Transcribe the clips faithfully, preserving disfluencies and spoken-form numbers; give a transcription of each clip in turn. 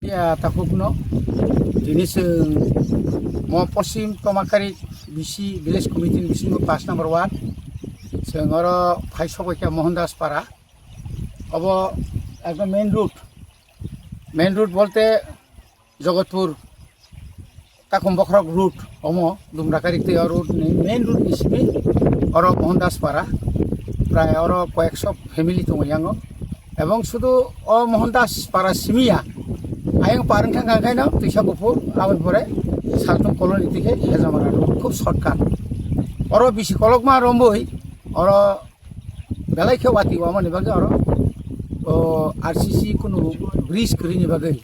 Ya, takhukno. Tini chwng mo Poschim Tomakari B C Village Committee ni bisingo pash number ward. Chwng oro phai sokbaikha Mohandas Para. Obo ekdom main road. Main road bolte Jogotpur Takum Bokhorok road, omo Dumrakari tei o road ni main road ni simi oro Mohandas Para, prai oro koyekso family tongo yango, ebong sudu o Mohandas Para simi ya, ayang parang thang kha khaino Twisa Kuphur, aboni pore Saltung colony tike Hejamara road, khub shortcut. Oro bisi kolokma romboi, oro belai khe wati wamani bagwi oro o R C C kunu bridge kwrwini bagwi.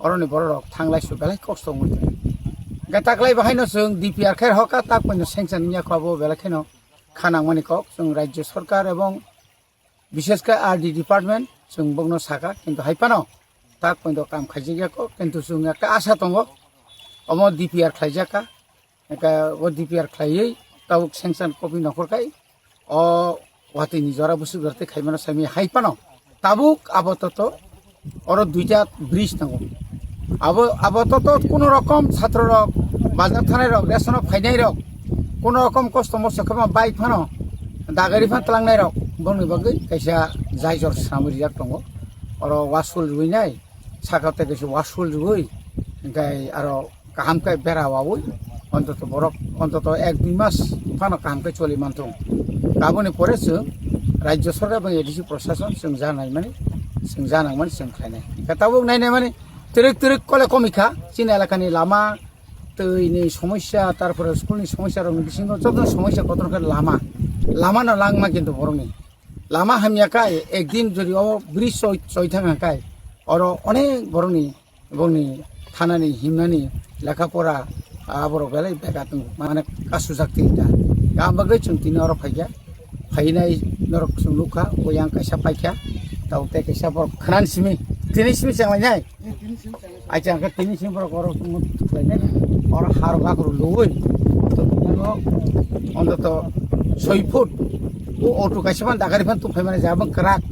Oroni bororok thanglai su belai kosto wngwi tongo. Hwnkhe taklai bahaino chwng D P R khe hoka tak poino sanction wngya kho abo belai kheno kha nangmani kok. Chwng Rajya Sarkar ebong bishesh khe R D department chwng bokno sakha, kintu hai phano tak poino kam khaijak ya kho, kintu chwng ekta asa tongo omo D P R khlaijak kha. Hwnkhe o D P R khlaiwi tabuk sanction copy nokhor khai o watwi ni jora bwswk jora tei khaimano saimanya hai phano tabuk apatot oro duita bridge tongo. Abo, apatot kuno rokom chhatro rok, bazar thanai rok, ration o phainai rok, kuno rokom kosto mosto khe ma bai phano dagari phan tlangnai rok bongni bagwi kaisa jaijor swnamwi rijak tongo. Oro wasul rwinai, saka tei kaisa wasul rwui, hwnkhe aro kaham khe bera waui, ontoto borok, ontoto ek dui mas phano kaham khe choli manthung. Aboni pore chwng Rajya Sarkar ebong A D C prosason chwng janai mani, chwng janang mani chwng khlainai. Hwnkhe tabuk nainai mani twrwk twrwk kole komikha, chini elakani lama, twi ni somosya, tarpore school ni somosya rokni bisingo joto somosya kotor khe lama, lama no langma kintu borokni. Lama hamya khe, ekdin jodi o bridge choi, choi thang khe, oro onek borokni, borokni thanani, himnani, lekha pora, aborok belai beka tongo, mane kasujak twi ta. Gam bagwi chwng tini oro phaikha, phainai norok chwng nukha, oyang kaisa paikha, tao tei kaisa borok khwnani simi, tini simi chenglainai. Acha, hwnkhe tini sini borok oro tongma khlainai, oro harok akhoro luwi, to tongmano ontoto soi foot, o auto kaisa phan dagari phan tubphaimani jabon kwrak.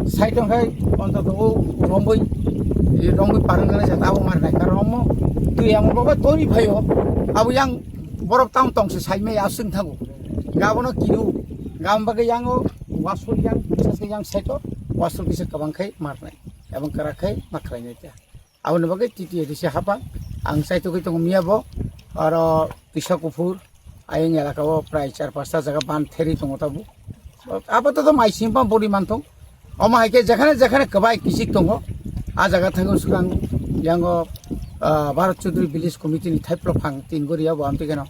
Side hwnkhe ontoto o romboi, romboi parwngjaknai jata abo marnai, karon omo twi amo babai tori phaio, abo yang borok tamo tongse saimai aswng thango. Gabono kiru, gam bagwi yango wasol yang, bisas khe yang side o wasol kisa kwbang khai marnai, ebong kwrak khai ma khlainai ta. Aboni bagwi T T A D C hapang ang chaitugwi tongo miya bo, oro Twisa Kuphur ayang elaka o prai char pasta jaga ban theri tongo tabuk. Apatot mai singpa body mantong. Omo hai khe jekhane jekhane kwbai kisik tongo. A jaga thango swkang yango, ah, Bharat Chaudhary Village Committee ni thaiplok phang tin gori abo amtwi kheno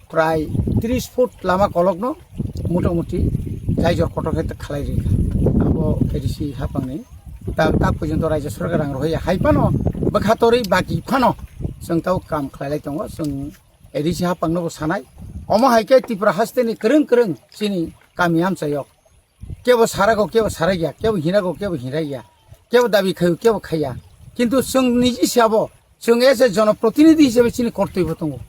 prai tris foot lama kolokno motamuti jaijor kotor khe khlai rikha. Abo A D C hapangni tak, tak porjonto Rajya Sarkar rang rohorya hai phano bwkha torwi baki phano chwng tau kam khlailai tongo. Chwng A D C hapangno bo sanai. Omo hai khe Tripura hasteni kwrwng kwrwng chini kami amchayok. Kebo sarago, kebo saraiya, kebo hinago, kebo hinraiya, kebo dabi khaio, kebo khaiya. Kintu chwng niji se abo, chwng as a jonoprotinidhi hisabe chini kortoibo tongo.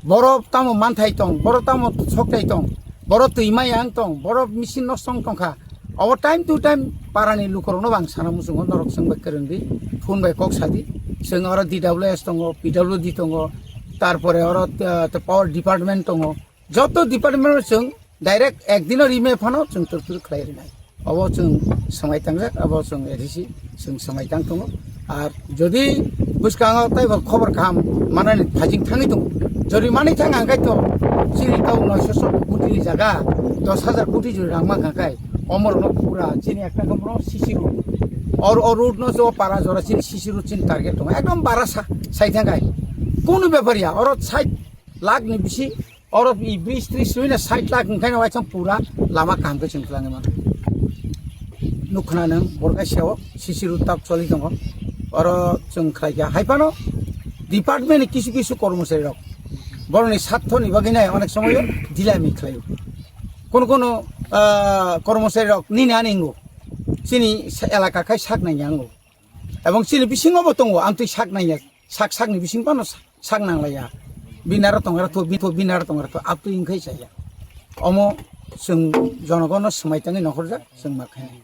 Borok tamo manthai tong, borok tamo sokthai tong, borok twi maya wng tong, borok machine nosto wng tongkha. Abo time to time parani lukurokno bo ang sana muchungo, norok chwng bai kwrwngdi, phone bai kok sadi. Chwng oro D W S tongo, P W D tongo, tarpore oro, ah, power department tongo. Joto department o chwng direct ekdino rimai phano chwng twrwk twrwk khlai rinai. Obo chwng swmai tangjak, abo chwng A D C chwng swmai tang tongo. Ar jodi bwskango taibo khobor kaham manani phajing thangwi tongo, jodi manwi thang hangkai to chini tau noisho koti ni jaga dos hajar koti jodi rang mankha kai, omorno pura chini ekta khe C C road. Or, or road no jo para jora chini C C road chini target tongo. Ekdom bara sa, sai thangkai. Kunu bepar ya, oro sait lakh ni bisi, oro i bridge tris suina sait lakh wngkhaino waisang pura lama kaham khe chwng twlangwi mano. Nukhna nwng borok kaisa o C C road tak choli tongo. Oro chwng khlai kha hai phano department ni kisu kisu kormosari rok borokni sartho ni bagwi nai onek somoyo dilami khlaio. Kono kono, ah, kormosari rok nini ani wngo. Chini sa-, elaka khai sak nangya wngo. Ebong chini bisingo bo tongo, amtwi sak nangya, sak sakni bising phano sa-, sak nanglaiya. Binaro tongra to, bi-, to binaro tongra to, aptwi wngkhai chaya. Omo chwng jonogono swmai tangwi nokhorjak, chwng ma khainai.